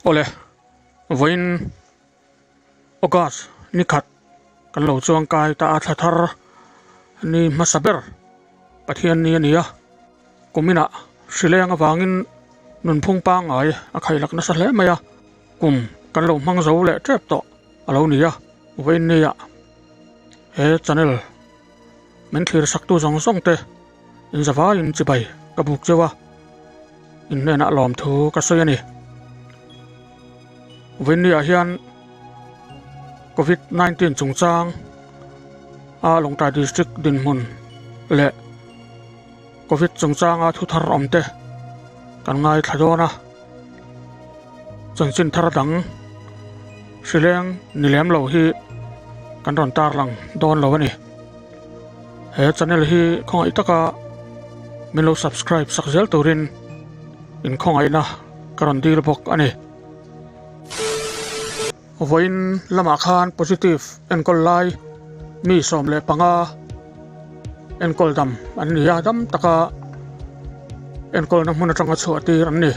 Awle, vawiin August ni khat kan lo chuang kai ta a thla thar ni hmasa ber Pathian ni a ni a, kuminah hrileng avangin nunphung pangngai a khailak nasa hle mai a, kum kan lo hmang zo leh tep tawh a lo ni a, vawiin nia he channel min thlir saktu zawng zawng te inzavaiin chibai ka buk cheu a, in hnenah lawmthu ka sawi a ni. Vawiinniah hian Covid 19 chungchang a Lawngtlai District dinhmun leh Covid chungchanga thu thar awm te kan ngaithla dawn a, chanchin thar dang hrileng ni lem lo hi kan rawn tarlang dawn lo a ni. He channel hi khawngaih taka min lo subscribe sak zel turin in khawngaihna ka rawn dil bawk a ni. Vawiin lamah khan positive enkawl lai mi 15 enkawl dam an ni a, dam taka enkawlna hmun atanga chhuah tir an ni.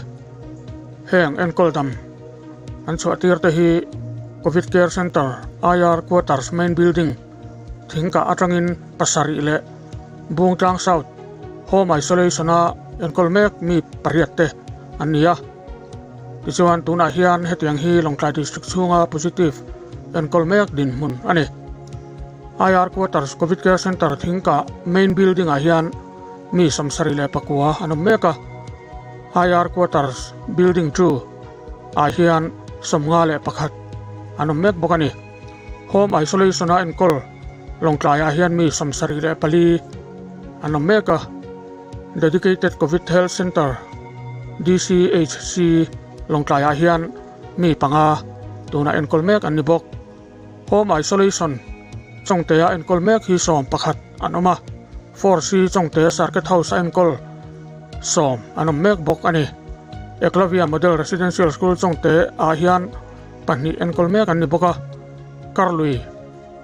Heng enkawl dam an chhuah tir te hi Covid Care Centre IR Quarters Main Building Thingkah atangin 7 leh Bungtlang South Home Isolation-a enkawl mek mi pariat te an ni a. Tichuan tunah hian hetiang hi Lawngtlai District chhunga positive enkawl mek dinhmun a ni. IR Quarters Covid Care Centre Thingkah Main Building-ah hian mi 79 an awm mek a. IR Quarters Building 2 ah hian 51 an awm mek bawk a ni. Home Isolation-a enkawl Lawngtlaiah hian mi 74 an awm mek a. Dedicated Covid Health Centre, DCHC, Lawngtlaiah hian mi panga tunah enkawl mek an ni bawk. Home Isolation Chawngtea enkawl mek hi 11 an awm a, 4C Chawngte Circuit House-a enkawl 10 an awm mek bawk a ni. Eklavya Model Residential School Chawngte-ah hian 2 enkawl mek an ni bawk a, Karlui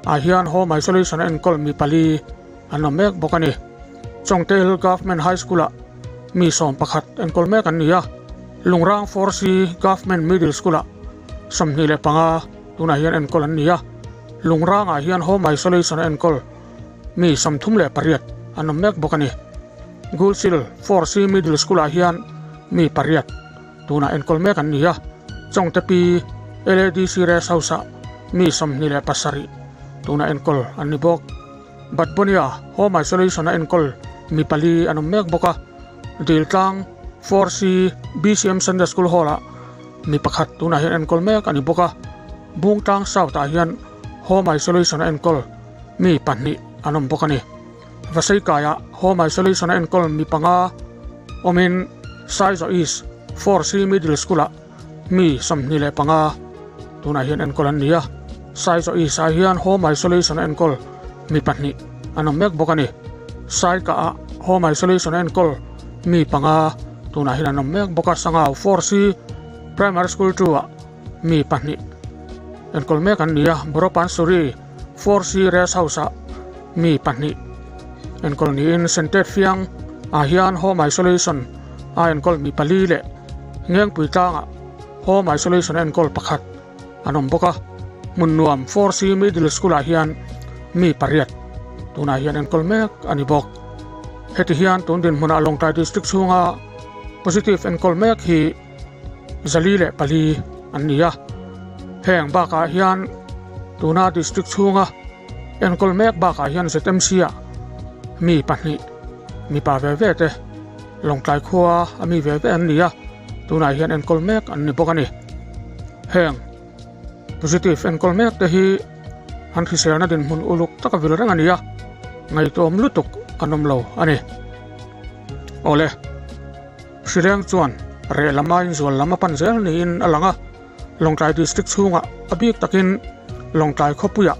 ah hian Home Isolation a enkawl mi 4 an awm mek bawk a ni. Chawngte Hill Government High School-ah mi 11 enkawl mek an ni a, Lungrang 4C Government Middle School-ah 25 tunah hian enkawl an ni a, Lungrangah hian Home Isolation a enkawl mi 38 an awm mek bawk a ni. Gulsil 4C Middle School-ah hian mi 8 tunah enkawl mek an ni a, Chawngte Pi LADC Rest House-ah mi 27 tunah enkawl an ni bawk. Batbonia Home Isolation a enkawl mi 4 an awm mek bawk a, Diltlang 4C BCM Sunday School Hall-ah mi 1 tunah hian enkawl mek a ni bawk a, Bungtlang South-ah hian Home Isolation a enkawl mi 2 an awm bawk a ni. Vaseikaiah Home Isolation a enkawl mi 5 awmin Saizaw East 4C Middle School-ah mi 25 tunah hian enkawl an ni a, Saizaw East-ah hian Home Isolation a enkawl mi 2 an awm mek bawk a ni. Saikah-ah Home Isolation a enkawl mi 5 tunah hian an awm mek bawk a, Sangau 4C Primary School 2-ah mi 2 enkawl mek an ni a, Boropansuri 4C Rest House-ah mi 2 enkawl niin Sentet Fiang ah hian Home Isolation a enkawl mi 4 leh Ngengpui tlangah Home Isolation a enkawl 1 an awm bawk a, Hmunnuam 4C Middle School-ah hian mi 8 tunah hian enkawl mek a ni bawk. Heti hian tun dinhmunah Lawngtlai District chhunga positive enkawl mek hi 404 an ni a, heng bakah hian tuna district chhunga enkawl mek bakah hian ZMC-ah mi 2 mipa ve ve te Lawngtlai khua a mi ve ve an ni a, tunah hian enkawl mek an ni bawk a ni. Heng positive enkawl mek te hi an hriselna dinhmun uluk taka vil reng a ni a, ngaihtuahawm lutuk an awm lo a ni. Awle, hrileng chuan reh lama inzual lam a pan zel niin a lang a, Lawngtlai District chhungah a bik takin Lawngtlai khawpuiah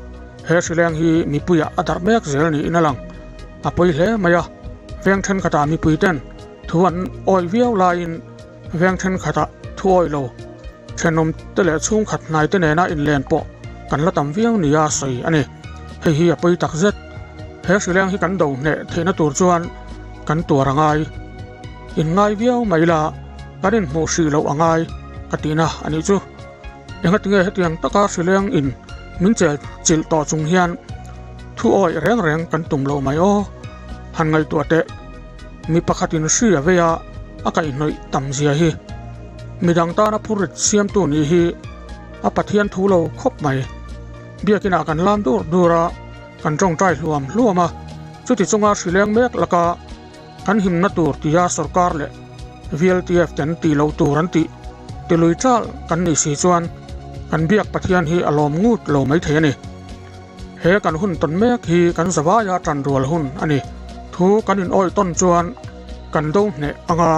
he hrileng hi mipuiah a darh mek zel niin a lang. A pawi hle mai a, veng thenkhatah mipui ten thu an awih viau laiin veng thenkhatah thu awih lo thenawm te leh chhungkhat hnai te nena inlen pawh kan la tam viau nia sawi a ni. Hei hi a pawi tak zet. He hrileng hi kan do hneh theihna tur chuan kan tuar a ngai. In ngai viau mai la, kan inhmuh hrih loh a ngai. ka tihna a nih chu. Engatinge hetiang taka hrileng in min chel chilh tawh chung hian thu awih reng reng kan tum lo mai aw. Han ngaihtuah teh, mi pakhatin hri a vei a, a kaihhnawih tam zia hi. Midang tana phurrit siamtu nih hi a Pathian thu lo khawp mai. Biakinah kan lam dur dur a, kan tawngtai hluam hluam a, chuti chunga hrileng mek laka kan himna tur tia sorkar leh VLTF ten tih loh tur an tih tilui chal kan nih si chuan kan biak Pathian hi a lawm ngut lo maithei a ni. He kan hun tawn mek hi kan zavaia tan rual hun a ni. Thu kan in awih tawn chuan kan do hneh anga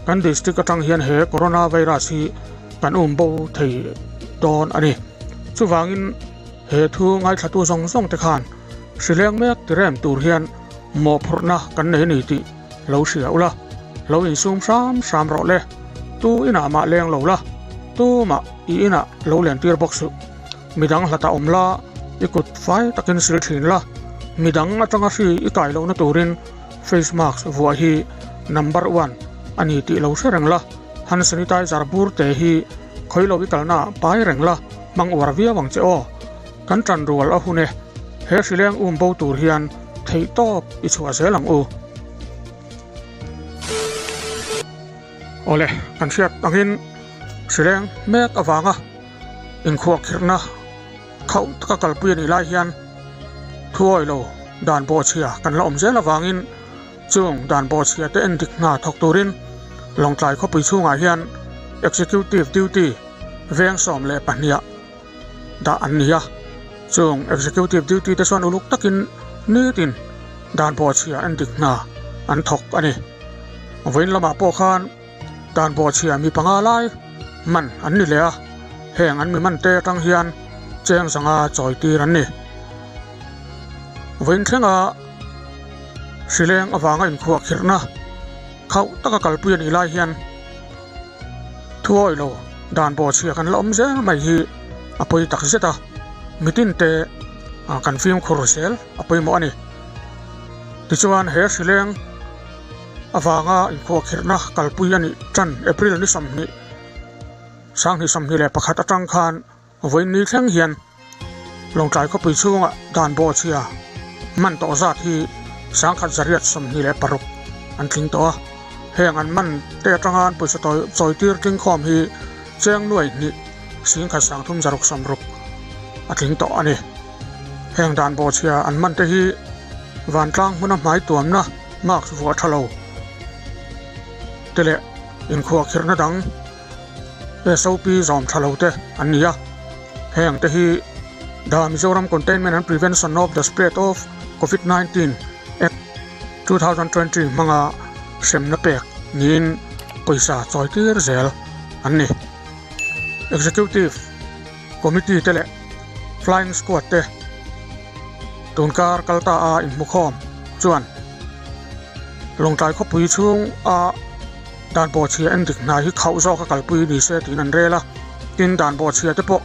kan district atang hian he corona virus hi kan um bo thei dawn a ni. Chuvangin he thu ngaithlatu zawng zawng te khan hrileng mek tirem tur hian mawhphurhna kan nei a ni tih lo hria ula, lo insum hram hram rawh le. Tu inah mah leng lo la, tu mah i inah lo lentir bawk suh. Midang hlatah awm la, i kut fai takin sil thin la, midang atanga hri i kai lohna turin face mask vuah hi number one a ni tih lo hre reng la, hand sanitizer bur te hi khawi lo i kalna ah pai reng la, hmang uar viau ang che aw. Kan tan rual a hun e, he hrileng um bo tur hian theih tawp i chhuah zel ang u. Awle, kan hriat angin hrileng mek avanga inkhuahkhirhna khauh taka kalpui a nih lai hian thuawi lo dan bawhchhia kan la awm zel avangin chung dan bawhchhia te endik hna thawk turin Lawngtlai khawpui chhungah hian Executive Duty veng 12 ah dah an ni a, chung Executive Duty te chuan uluk takin nitin dan bawhchhia endik hna an thawk a ni. Vawiin lamah pawh khan dan bawhchhia mi panga lai man an ni leh a, heng an mi man te atang hian cheng zanga chawi tir an ni. Vawiin thlenga hrileng avanga inkhuahkhirhna khauh taka kalpui a nih lai hian thuawi lo dan bawhchhia kan la awm zel mai hi a pawi tak zet a, mitin te kan fimkhur zel a pawimawh a ni. Tichuan he hrileng avanga inkhuahkhirhna kalpui a nih tan April ni 20, 2021 atang khan vawiin ni thleng hian Lawngtlai khawpui chhunga dan bawhchhia man tawh zat hi 1126 an tling tawh a. Heng an man te atanga an pawisa chawi tir tling khawm hi cheng nuai hnih 1360 a tling tawh a ni. Heng dan bawhchhia an man te hi vantlang hmuna hmai tuamna mask vuah tha lo te leh inkhuahkhirhna dang SOP zawm tha lo te an ni a. Heng te hi The Mizoram Containment and Prevention of the Spread of Covid-19 Act 2020 hmanga hremna pek niin pawisa chawi tir zel an ni. Executive Committee te leh Flying Squad te tunkar kalta a inhmukhawm chuan Lawngtlai khawpui chhung a dan bawhchhia endik hna hi khauh zawk a kalpui ni se tiin an rel a, tin dan bawhchhia te pawh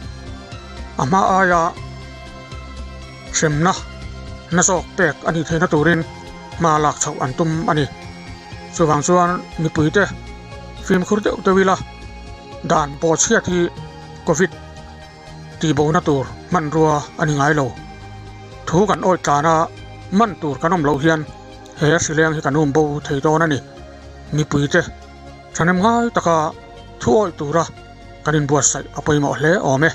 a hma aia hremna na zawk pek a nih theihna turin hma lak chhoh an tum a ni. Chuvang chuan mipuite fimkhur deuh deuh ila dan bawhchhiat hi Covid tihbohna tur hmanrua a ni ngai lo. Thu kan awih tlan a, man tur kan awm loh hian he hrileng hi kan um bo thei dawn a ni. Mipuite thahnem ngai taka thu awih tura kan inbuatsaih a pawimawh hle awm e.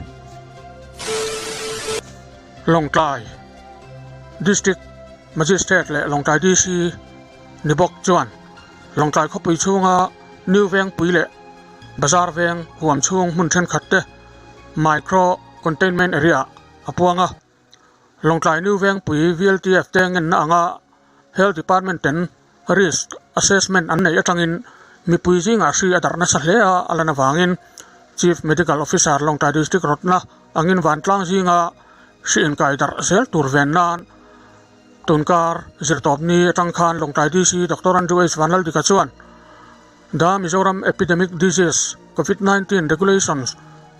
Lawngtlai District Magistrate leh Lawngtlai DC ni bawk chuan Lawngtlai khawpui chhunga New Vengpui leh Bazar veng huam chhung hmun thenkhat te Micro Containment Area a puang a. Lawngtlai New Vengpui VLTF te ngenna anga Health Department ten Risk Assessment an neih atangin mipui zingah hri a darh nasa hle a a lan avangin Chief Medical Officer Lawngtlai District rawtna angin vantlang zinga hri inkai darh zel tur ven nan tunkar zirtawpni atang khan Lawngtlai DC Doctor Andrew H Vanlaldika chuan The Mizoram Epidemic Disease, Covid-19, Regulations,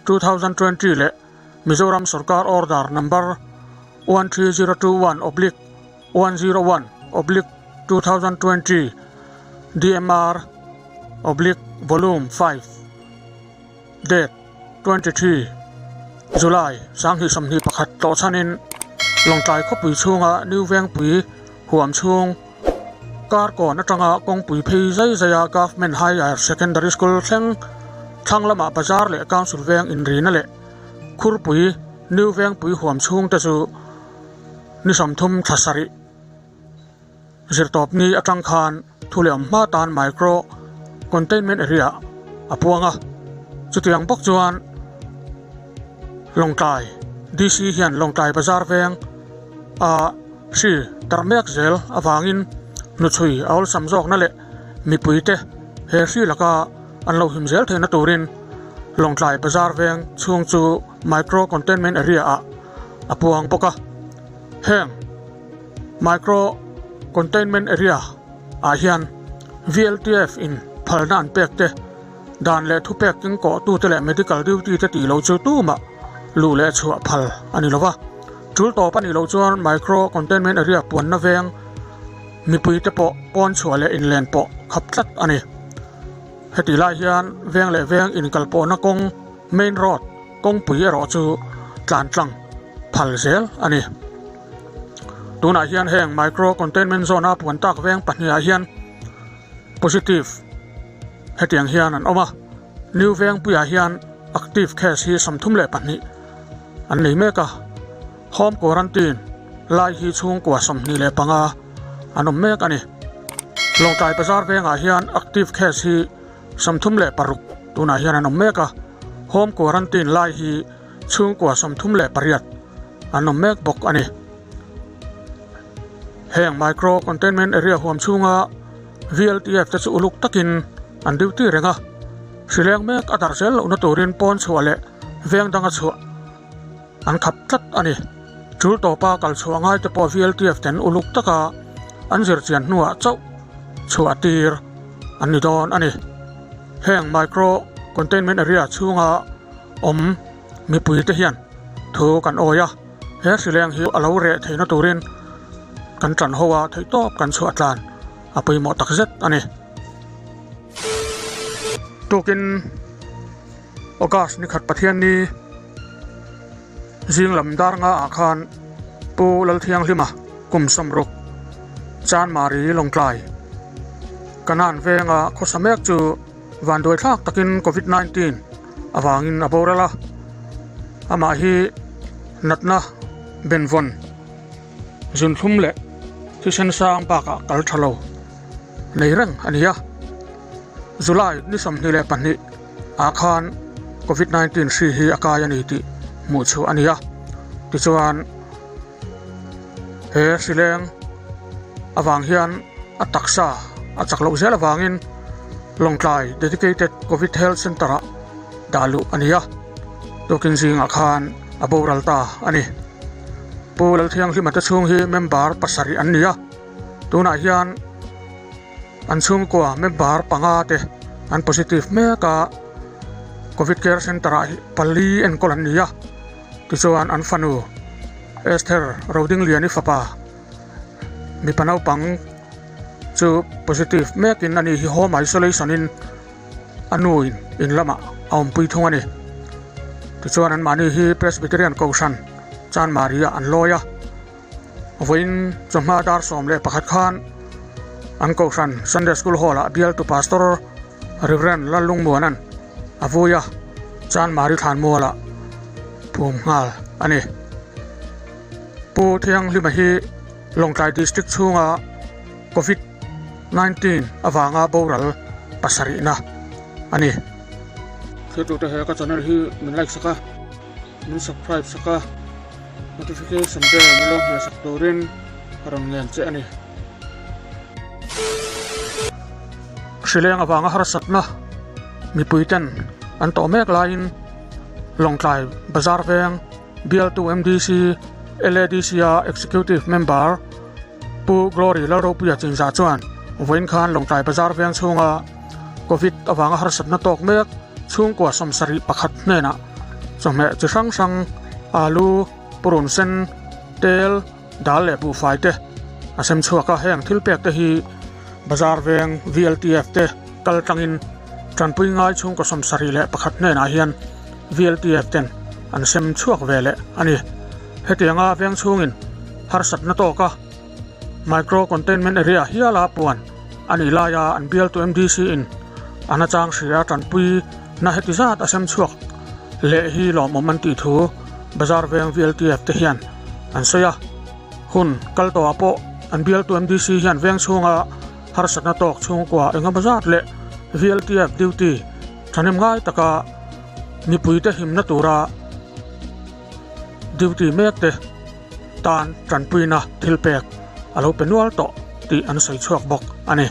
2020 leh Mizoram Sorkar Order Number 13021/101/2020 DMR oblique Volume 5. Date, 23 July, 2021 tlawhchhanin Lawngtlai khawpui chhunga New Vengpui huam chhung Karkawn atanga kawngpui phei zai zaia Government Higher Secondary School thleng thlang lamah bazar leh Council veng inrina leh Khurpui New Vengpui huam chhungte chu ni 30 thla sarih Zirtawpni atang khan thu leh awm hma tan micro containment area a puang a, chutiang bawk chuan Lawngtlai DC hian Lawngtlai bazar veng a hri tar mek zel avangin hnuchhui a awlsam zawkna leh mipuite he hri laka an lo him zel theihna turin Lawngtlai bazar veng chhung chu micro containment area ah a puang bawk a, heng. Micro Containment Area ah hian VLTF in phalna an pek te, dan leh thupek kengkawh tute leh medical duty te tih loh chu tumah luh leh chhuah phal a ni lova. Tul tawp a nih loh chuan Micro Containment Area puanna veng mipui te pawh pawn chhuah leh inlen pawh khap tlat a ni. Heti lai hian veng leh veng inkalpawhna kawng main road kawngpui erawh chu tlan tlang phal zel a ni. Tunah hian heng micro containment zone a puan tak veng pahnihah hian positive hetiang hian an awm a, new vengpuiah hian active case hi 32 an nei mek a, home quarantine lai hi chhungkua 25 an awm mek a ni. Lawngtlai bazar vengah hian active case hi 36 tunah hian an awm mek a, home quarantine lai hi chhungkua 38 an awm mek bawk a ni. Heng micro containment area huam chhunga VLTF te chu uluk takin an duty reng a, hrileng mek a darh zel lohna turin pawn chhuah leh veng danga chhuah an khap tlat a ni. Tul tawpa kal chhuah ngai te pawh VLTF ten uluk taka an zirchian hnuah chauh chhuah tir an ni dawn a ni. Heng micro containment area chhunga awm mipui te hian thu kan awi a, he hrileng hi a lo reh theihna turin kan tan ho a, theihtawp kan chhuah tlan a pawimawh tak zet a ni. Tukin August ni khat Pathianni zing lam dar nga ah khan Pu Lalthianghlima kum 60 Chanmari Lawngtlai Kanan venga khawsa mek chu Vanduai thlak takin Covid 19 avangin a boral a, amah hi natna benvawn zunthlum leh thisen sang bakah kal tha lo nei reng a ni a. July ni 22 ah khan Covid 19 hri hi a kai a ni tih hmuh chhuah a ni a, tichuan he hrileng avang hian a taksa a chak loh zel avangin Lawngtlai Dedicated Covid Health Centre ah dah luh a ni a, tukin zingah khan a boral ta a ni. Pu Lalthianghlima te chhung hi member pasarih an ni a, tunah hian an chhungkua member panga te an positive mek a, Covid Care Centre ah pali enkawl an ni a, tichuan an fanu Esther Rodingliani fapa mipa naupang chu positive mekin ani hi home isolation in a nu in in lamah a awmpui thung a ni. Tichuan an mahni hi Presbyterian Kohhran Chanmari ah an lawi a, vawiin chawhma dar 11 khan an Kohhran Sunday School Hall ah bialtu Pastor Reverend Lallungmuanan a vui a, Chanmari thlanmualah phum nghal a ni. Pu Thianghlima hi Lawngtlai District chhunga Covid 19 avanga boral pasarihna a ni. Thiltute he ka channel hi min like sak a, min subscribe sak a, notification bell min lo hmeh sak turin ka rawn ngen che a ni. Hrileng avanga harsatna mipui ten an tawh mek laiin Lawngtlai Bazar veng Bialtu MDC, LADC-a Executive Member Pu Glory Lalropuia Chinzah chuan vawiin khan Lawngtlai Bazar veng chhunga Covid avanga harsatna tawk mek chhungkua 71 hnenah chawhmeh chi hrang hrang alu, purun sen, tel, dal leh buhfai te a sem chhuak a, heng thil pek te hi Bazar veng VLTF te kal tlangin. Tanpui ngai chhungkaw 71 hnenah hian VLTF ten an sem chhuak ve leh a ni. Hetianga veng chhungin harsatna tawka Micro Containment Area hiala puan a nih laia an bialtu MDC in a nachang hria tanpui na heti zat a sem chhuak leh hi lawmawm an tih thu Bazar veng VLTF te hian an sawi a. Hun kal tawhah pawh an bialtu MDC hian veng chhunga harsatna tawk chhungkua engemaw zat leh VLTF duty thahnem ngai taka mipuite himna tura duty mek te tan tanpuina thil pek a lo pe nual tawh tih an sawi chhuak bawk a ni.